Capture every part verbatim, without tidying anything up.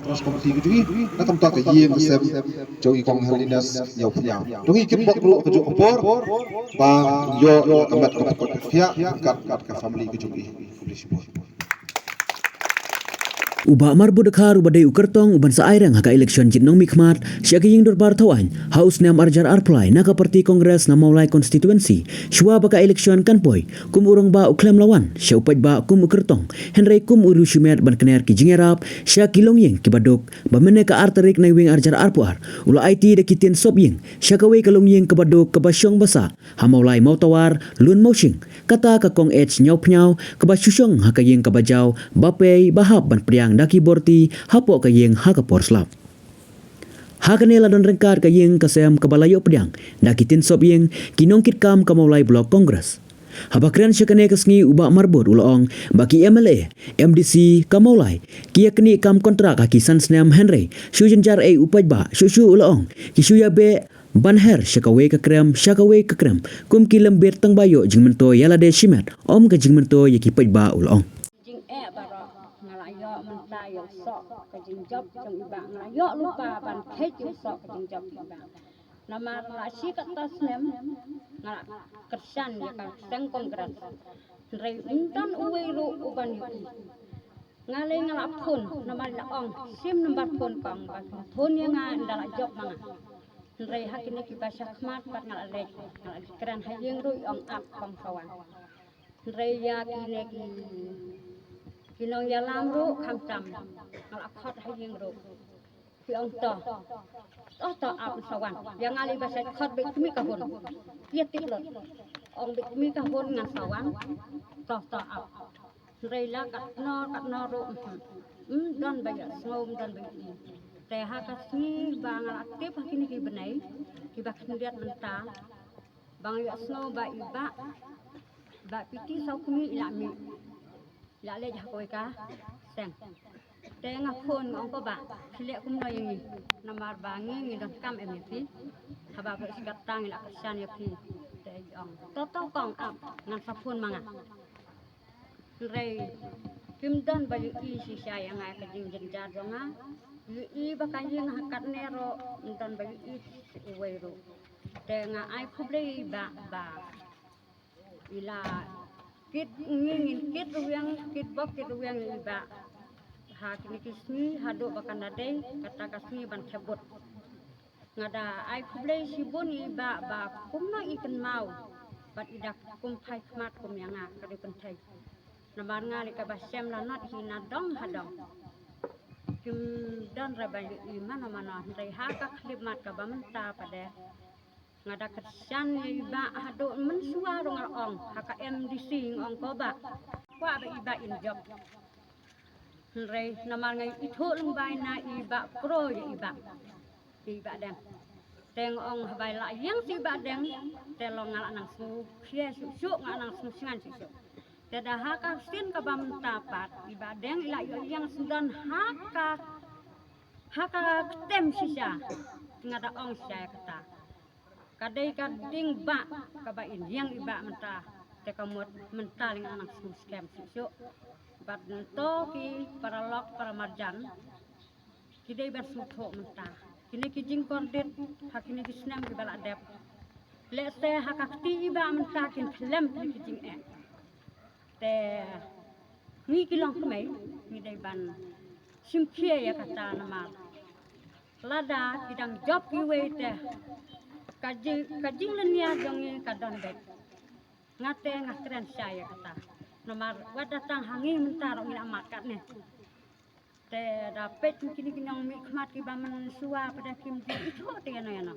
Cross Committee ka jong i, na ka bynta ka ïing ka sem jong i Kong Holiness Ïawphniaw. Dang i kyrpad ruh ka jong ka por ba ïoh ïa ka met ka pyrkhat ka, ka, ka family ka jong i. Khublei shibun. U Bah Marbud Dkhar uba dei u kyrtong u ban sa aireng ha ka election jit nongmihkhmat sha ka ïing dorbar thaw aiñ ha u snem arjar arphew lai na ka party Congress na Mawlai constituency, shuwa ba ka election kan poi, kum u rangbah u khlem la wan sha u paidbah kum u kyrtong, hynrei kum u riewshimet ban kner ki jingïarap sha ki longïing kiba duk, ba mynne ka ar tarik Naiwieng arjar arphew ar u la aiti da ki tien sop ïing sha kawei ka longïing kaba duk kaba shong ba sah ha Mawlai Mawtawar, Lun Mawshing. Kata ka Kong H Ïawphniaw kaba shu shong ha ka ïing kaba jaw, ba pei ba hap ban pdiang da ki borti hapoh ka ïing ha ka por slap. Ha kane la don ryngkat ka ïing ka sem kaba la ïoh pdiang da ki tien sop ïing, ki nongkitkam ka Mawlai Block Congress. Haba kren sha kane ka sngi u Bah Marbud u la ong ba ki M L A, M D C ka Mawlai ki ïa knieh kam kontrak ha ki san snem, hynrei shu jynjar ei u paidbah, shuh shuh u la ong ki shu ïa beh ban her sha kawei ka krem sha kawei ka krem, kum ki lem bit tang ba ïoh jingmyntoi ïa lade shimet, ym ka jingmyntoi ïa ki paidbah, u la ong. Jingeh baroh nga la ïoh mynta ïa u soh ka jingjop jong i Bah, nga la ïoh lypa ban kheit ïa u soh ka jingjop jong i Bah. Namar la shi katta snem nga la kyrshan ïa ka seng Congress, hynrei ym don uwei ruh uban ïohi. Nga lei nga la phone namar la ong sim number phone kong ba phone ïa nga ynda la jop ma nga. Hynrei ha kine kiba sha khmat pat nga la leit, nga la kren ha ïing ruh i ong ap kong sa wan. Hynrei ïa kine ki, ki nongïalam ruh khamtam nga la khot ha ïing ruh. Ki ong to, to, to ap sa wan. Ïa nga lei ba sa khot bad kmie ka hun. Ïa tip lut. Ong bad kmie ka hun ngan sa wan. To, to ap. Hynrei la katno katno ruh, ym don ba ïohsngew, ym don ba ïohi. Te ha ka sngi ba nga la tip ha kine ki bnai kiba khyndiat mynta, ba nga ïohsngew ba i Bah, Bah P T Sawkmie i la mih, i la leit ha kawei ka seng. Te nga phone nga ong ko Bah, phi leh kumno ïa ngi, namar ba ngi ngi donkam em ïa phi. Haba phi skat tang i la kyrshan ïa phi. Te i ong to to kong ap, ngan sa phone ma nga. Hynrei kim don ba ïohi shisha ïa nga ka jingjynjar jong nga. Ïohi ba ka ïing ha katne ruh ym don ba ïohi uwei ruh. Te nga ai khublei i Bah ba i la kit, ngi ngin kit rwiang, kit bok kit rwiang ïa i Bah ha kine ki sngi haduh ba kan da dei kata ka sngi ban thep vote. Nga da ai khublei shibun ïa i Bah ba kumno i kynmaw bad i da kum phai khmat kum ïa nga ka dei kynthei. Namar nga lei kaba shem la not hi na dong ha dong. Kim don re ba ïohi mano mano, hynrei ha ka khyllipmat kaba mynta pat de nga da kyrshan ïa i Bah haduh mynshuwa ruh nga la ong ha ka M D C, nga ong ko Bah, kwah ba i Bah in jop. Hynrei namar nga ithuh lyngba ïa i Bah, kro ïa i Bah, ïa i Bah Deng. Te nga ong haba la ïeng sha i Bah Deng te long nga la nang sngewkhia shuh shuh, nga la nang sngewsngan shuh shuh. Te da ha ka sien kaba mynta pat i Bah Deng i la ïoh ïeng sngewdon ha ka, ha ka ktem shisha. Nga da ong shisha ïa kata. Ka dei ka ding Bah kaba in ïeng i Bah mynta. Te ka mut mynta lei nga nang sngewskhem shuh shuh. Bad nto ki paralok paramarjan ki dei ban sngewthuh mynta. Kine ki jingkordit ha kine ki snem kiba la dep, lehse ha ka kti i Bah mynta kin khlem kine ki jingeh. Te ngi ki longkmie ngi dei ban shim khia ïa kata namar lada ki dang jop kiwei te ka jing, ka jinglynñiar jong ngi ka don beit. Nga te nga kren shisha ïa kata. Namar wat da tang ha ngi mynta ruh ngi la mad katne. Te da peit kine ki nongmihkhmat kiba mynshuwa pat de kim ju ithuh te ïano ïano.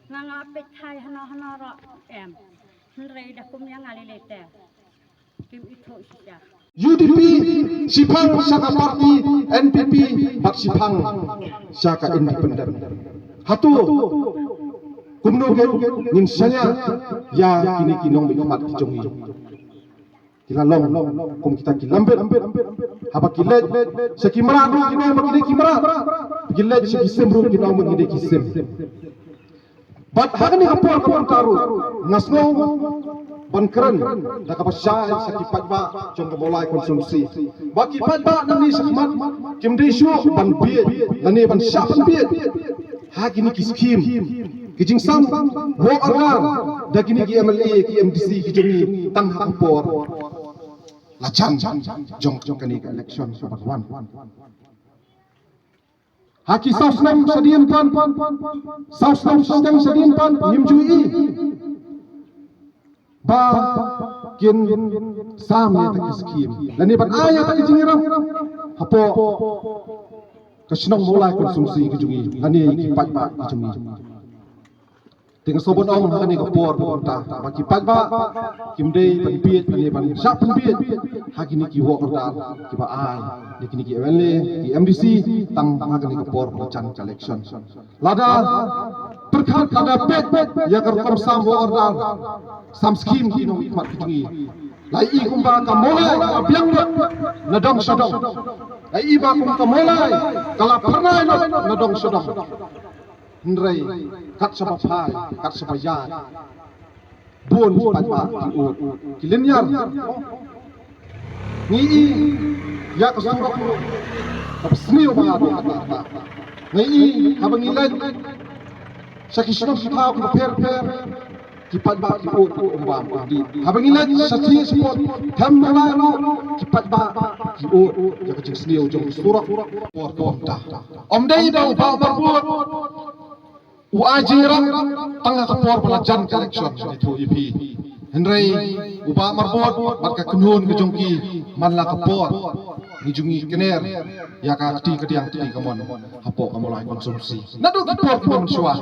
Nga nga peit khai hano hano ruh em. Hynrei da kum ïa nga lei lei te kim ithuh shisha. U D P shiphang sha ka party N P P bad shiphang sha ka independent. Hato kumno ngin, ngin shaniah ïa kine ki nongmihkhmat ki jong ngi. Ki la long kum kita ki lambit. Haba ki leit sha ki mrad ruh ki ong ba ki dei ki mrad. Ki leit sha ki sim ruh ki ong ba ki dei ki sim. Bad ha kane ka por ka por ka ruh nga sngew ban kren da kaba shai sha ki paidbah jong ka Mawlai constituency. Ba ki paidbah nangne shakhmat kim dei shuh ban bieit lane ban shah ban bieit ha kine ki skim, ki jingsam wok arngar da kine ki M L A, ki M D C ki jong ngi tang ha ka por la jan jong kane ka election kaba wan. Ha ki saw snem shadien pat, saw snem shadien pat ngim ju i ba kin sam ïa ta ki skim lane ban ai ïa ta ki jingïarap hapoh ka shnong Mawlai constituency ka jong ngi lane ki paidbah ka jong ngi. Te nga sngewbha ban ong ha kane ka por ba mynta ba ki paidbah kim dei ban bieit lane ban shah ban bieit ha kine ki wok arngar kiba ai ïa kine ki M L A, ki M D C tang ha kane ka por ba jan ka election. Lada pyrkhat, lada peit ïa ka rukom sam wok arngar, sam skim ki nongmihkhmat ki jong ngi, la i kumba ka Mawlai ka la biang lut na dong sha dong. La i ba kum ka Mawlai ka la phyrnai lut na dong sha dong. Hynrei kat shaba phai, kat shaba ïaid, bun ki paidbah ki ud, ki lynñiar. Ngi i ïa ka surok ruh kaba sniew bha haduh katta katta. Ngi i haba ngi leit sha ki shnong ki thaw kiba pher pher, ki paidbah ki ud ki um bam um dih. Haba ngi leit sha shnong shapoh Them Mawlai ruh, ki paidbah ki ud ïa ka jingsniew jong ka surok por kaba mynta. Ym dei ba u Bah Marbud u ai jingïarap tang ha ka por ba la jan ka election, ngi ïathuh ïa phi. Hynrei u Bah Marbud bad ka kynhun ka jong ki, man la ka por ngi ju ngi kner ïa ka kti kadiang kti kamon hapoh ka Mawlai constituency. Naduh ki por kiba mynshuwa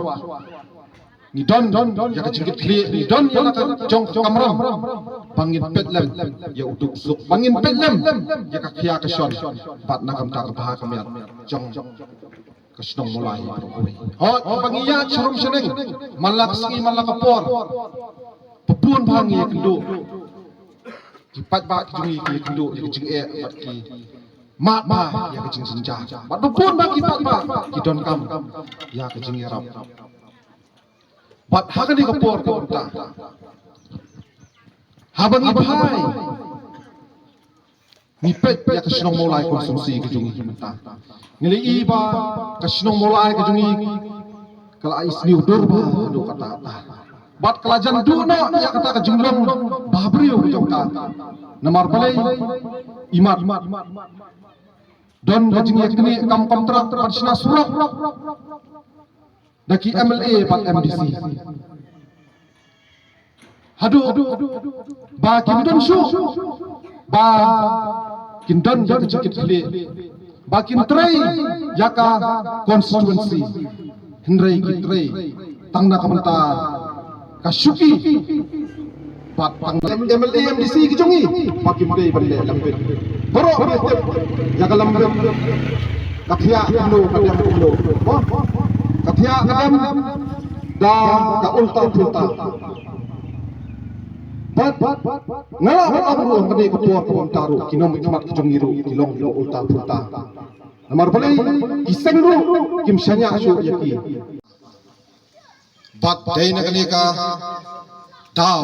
ngi don ïa ka jingkitkhlieh, ngi don ïa la ka jong ka kamram ba ngin peit lem ïa u duk suk, ba ngin peit lem ïa ka khia ka shon bad na ka bynta ka bha ka miat jong ka shnong Mawlai baroh kawei. Hooid, haba ngi ïaid sharum shaneng, man la ka sngi man la ka por, ba bun bha ngi ïakynduh, ki paidbah ki jong ngi ki ïakynduh ïa ka jingeh bad ki mad bha ïa ka jingjynjar. Bad ba bun bha ki paidbah ki donkam ïa ka jingïarap. Bad ha kane ka por kaba mynta, haba ngi phai ngi peit ïa ka shnong Mawlai constituency ka jong ngi mynta, ngi la i ba ka shnong Mawlai ka jong ngi ka la isniew dur bha haduh katta katta. Bad ka la jan duh noh ïa kata ka jinglong bhabriew ka jong ka. Namar balei? Imat don ka jingïaknieh kam kontrak ban shna surok da ki M L A bad M D C. Haduh ba kim don shuh ba kin don ïa ka jingkitkhlieh, ba kin trei ïa ka constituency. Hynrei ki trei tang na ka bynta ka shuki. Bad tang na M L A M D C ki jong ngi ba kim dei ban leh lambit. Baroh ba tip ïa ka lambit, ka thiah kumno, ka dem kumno. Ka thiah ka dem da ka ulta phulta. Bad nga la ong ruh ha kane ka por kaba mynta ruh, ki nongmihkhmat ki jong ngi ruh ki long ki ulta phulta. Namar balei? Ki seng ruh kim shaniah shuh ïa ki. Bad dei na kane ka daw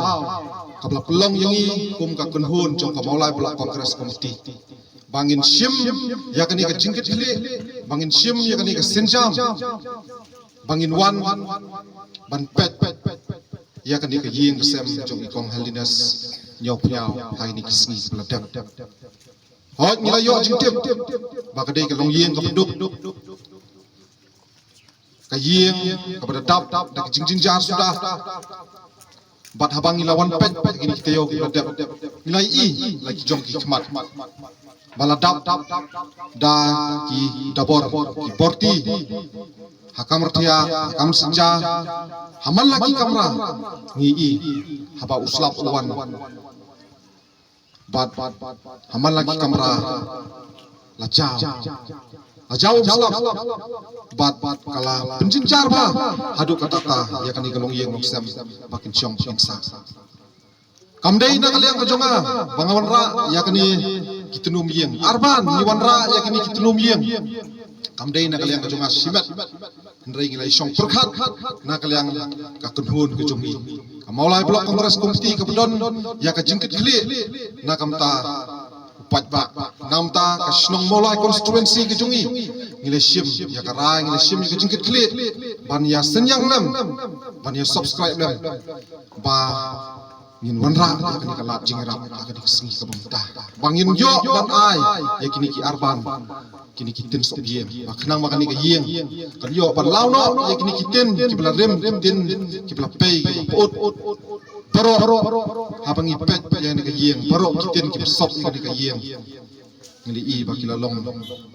kaba la pynlong ïa ngi kum ka kynhun jong ka Mawlai Block Congress Committee ba ngin shim ïa kane ka jingkitkhlieh, ba ngin shim ïa kane ka sienjam, ba ngin wan ban peit ïa kane ka ïing ka sem jong i Kong Helines Ñiawphniaw ha kine ki sngi ba la dep. Hooid, ngi la ïoh jingtip ba ka dei ka longïing kaba duk, ka ïing kaba da dap da ka jingjynjar suda. Bad haba ngi la wan peit ha kine ki taïew kiba la dep, ngi la ïohi la ki jong ki khmat ba la dap da ki dabor, ki borti. Ha kamra thiah, ha kamra sienjam, ha man la ki kamra ngi ïohi haba u slap u wan. Bad ha man la ki kamra la jaw, la jaw um slap. Bad ka la pynjynjar bha haduh katta katta ïa kane ka longïing longsem ba kin shong kin sah. Kam dei na ka liang ka jong nga ba nga wanrah ïa kine ki tnum ïing. Arban ngi wanrah ïa kine ki tnum ïing. Kam dei na ka liang ka jong nga shimet. Hynrei ngi la ïa shong pyrkhat na ka liang ka kynhun ka jong ngi. Mawlai Block Congress Committee kaba don ïa ka jingkitkhlieh na ka bynta u paidbah. Na ka bynta ka shnong Mawlai constituency ka jong ngi, ngi la shim ïa ka rai, ngi la shim ïa ka jingkitkhlieh ban ïa synñiang lem, ban ïa subscribe lem, ba ngin wanrah ïa kane ka lad jingïarap ha kane ka sngi kaba mynta, ba ngin ïoh ban ai ïa kine ki arban, kine ki tin sop ïing, ba khnang ba kane ka ïing kan ïoh ban law noh ïa kine ki tin kiba la rim, ki tin kiba la pei, kiba pyut. Baroh haba ngi peit ïa kane ka ïing, baroh ki tin kiba sop ïa kane ka ïing, ngi la i ba ki la long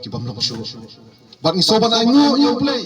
kibym long shuh. Bad ngi sngewbha ban ainguh ïa U Blei